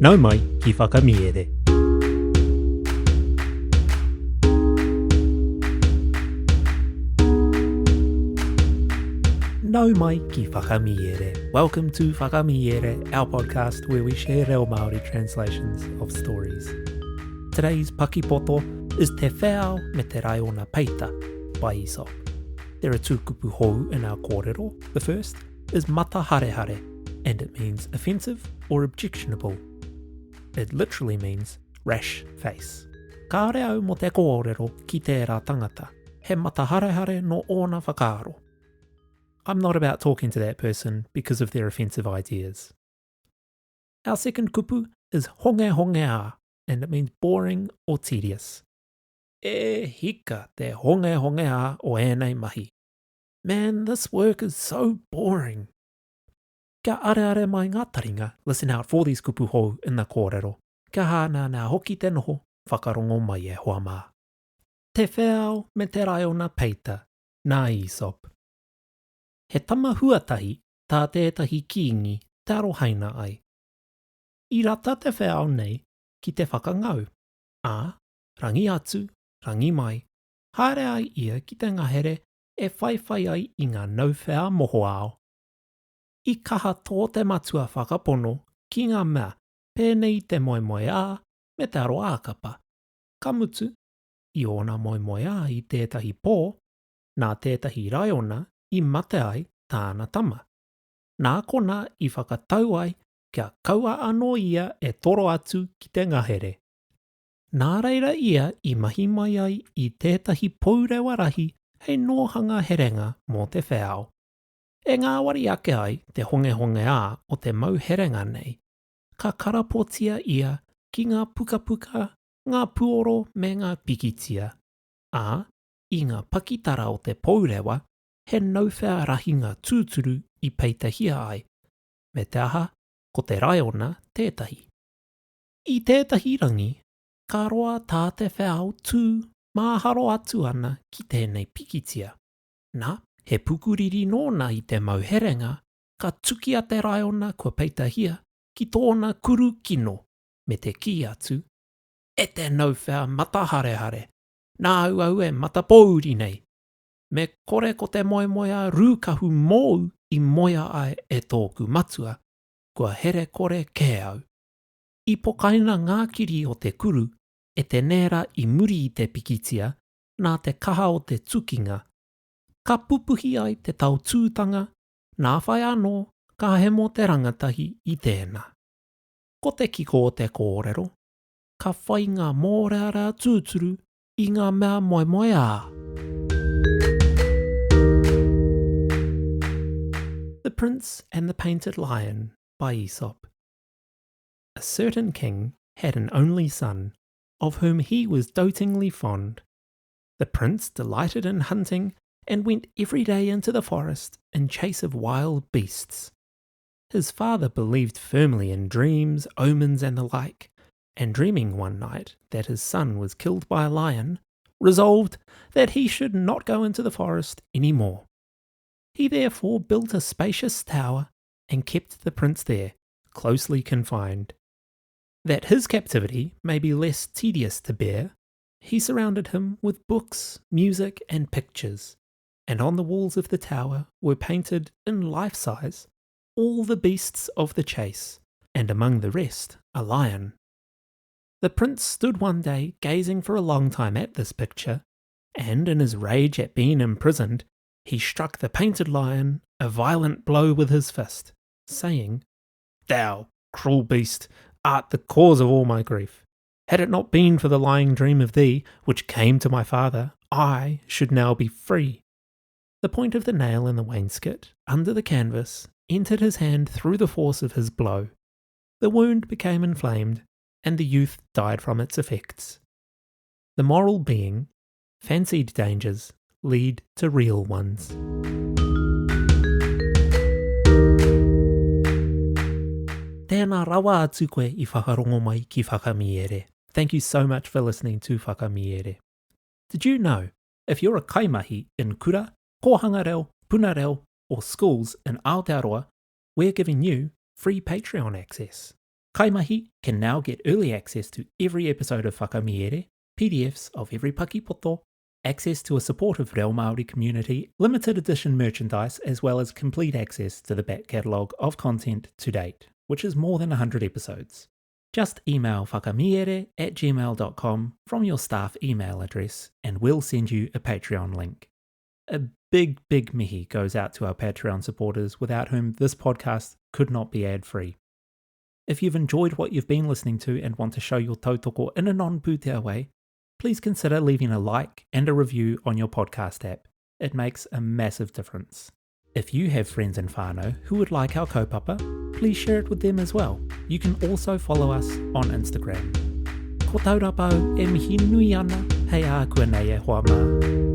Nau mai ki Whakamiere. Nau mai ki Whakamiere. Welcome to Whakamiere, our podcast where we share reo Māori translations of stories. Today's pakipoto is Te Wheao me te Raiona Peita by Aesop. There are two kupu hou in our kōrero. The first is mata harehare, and it means offensive or objectionable. It literally means rash face. Kāore au mō te kōrero ki tērā tangata. He mata harehare nō ōna whakaaro. I'm not about talking to that person because of their offensive ideas. Our second kupu is honge honge a, and it means boring or tedious. E hika te honge honge a o ēnei mahi. Man, this work is so boring. Kia areare mai ngā taringa, listen out for these kupu hou in the kōrero. Kia hāneanea hoki te noho, whakarongo mai e hoa mā. Te wheao me te raiona peita, nā Aesop. He tama huatahi tā tētahi kīngi te arohaina ai. I rata te wheao nei ki te whakangau, ā, rangi atu, rangi mai, haere ai ia ki te ngahere e whaiwhai ai i ngā nauwhea mohoao. I kaha tō te matua whakapono ki ngā mea pēnei i te moemoeā me te aroākapa, ka mutu, i ōna moemoeā i tētahi pō, nā tētahi raiona i mate ai tāna tama. Nā konā i whakatau ai kia kaua anō ia e toro atu ki te ngahere. Nā reira ia i mahi mai ai i tētahi pourewa rahi hei nōhanga herenga mō te wheao. E ngāwari ake ai te hongehongeā o te mau herenga nei, ka karapotia ia ki ngā pukapuka, ngā puoro me ngā pikitia, ā, i ngā pakitara o te pourewa he nauwhea rahinga tūturu i peitahia ai, me te aha, ko te raiona tētahi. I tētahi rangi, ka roa tā te wheao tū māharo atu ana ki tēnei pikitia. Na, he pukuriri nōna i te mau herenga, ka tukia te raiona kua peitahia ki tōna kuru kino, me te kī atu, E te nauwhea mataharehare, nāu au e matapōuri nei! Me kore ko te moemoeā rūkahu mōu i moea ai e tōku matua, kua herekore kē au. I pokaina ngā kiri o te kuru e te nēra i muri i te pikitia nā te kaha o te tukinga. Ka pupuhi ai te taotūtanga, nā whai anō ka hemo te rangatahi i tēnā. Ko te kiko o te kōrero, ka whai ngā mōrearea tūturu i ngā mea moemoeā. The Prince and the Painted Lion by Aesop. A certain king had an only son, of whom he was dotingly fond. The prince delighted in hunting and went every day into the forest in chase of wild beasts. His father believed firmly in dreams, omens, and the like, and dreaming one night that his son was killed by a lion, resolved that he should not go into the forest any more. He therefore built a spacious tower and kept the prince there, closely confined. That his captivity may be less tedious to bear, he surrounded him with books, music, and pictures, and on the walls of the tower were painted in life size all the beasts of the chase, and among the rest a lion. The prince stood one day gazing for a long time at this picture, and in his rage at being imprisoned, he struck the painted lion a violent blow with his fist, saying, Thou, cruel beast, art the cause of all my grief. Had it not been for the lying dream of thee, which came to my father, I should now be free. The point of the nail in the wainscot, under the canvas, entered his hand through the force of his blow. The wound became inflamed, and the youth died from its effects. The moral being, fancied dangers lead to real ones. Tēnā rawa atu koe i whakarongo mai ki Whakamiere. Thank you so much for listening to Whakamiere. Did you know, if you're a kaimahi in kura, kōhanga reo, puna reo, or schools in Aotearoa, we're giving you free Patreon access. Kaimahi can now get early access to every episode of Whakamiere, PDFs of every pakipoto, access to a supportive Reo Māori community, limited edition merchandise, as well as complete access to the back catalogue of content to date, which is more than 100 episodes. Just email whakamiere at gmail.com from your staff email address and we'll send you a Patreon link. A big, big mihi goes out to our Patreon supporters without whom this podcast could not be ad free. If you've enjoyed what you've been listening to and want to show your tautoko in a non pūtea way, please consider leaving a like and a review on your podcast app. It makes a massive difference. If you have friends and whānau who would like our kaupapa, please share it with them as well. You can also follow us on Instagram. Ko Taurapa au e mihi nui ana hei ākuanei e hoa mā.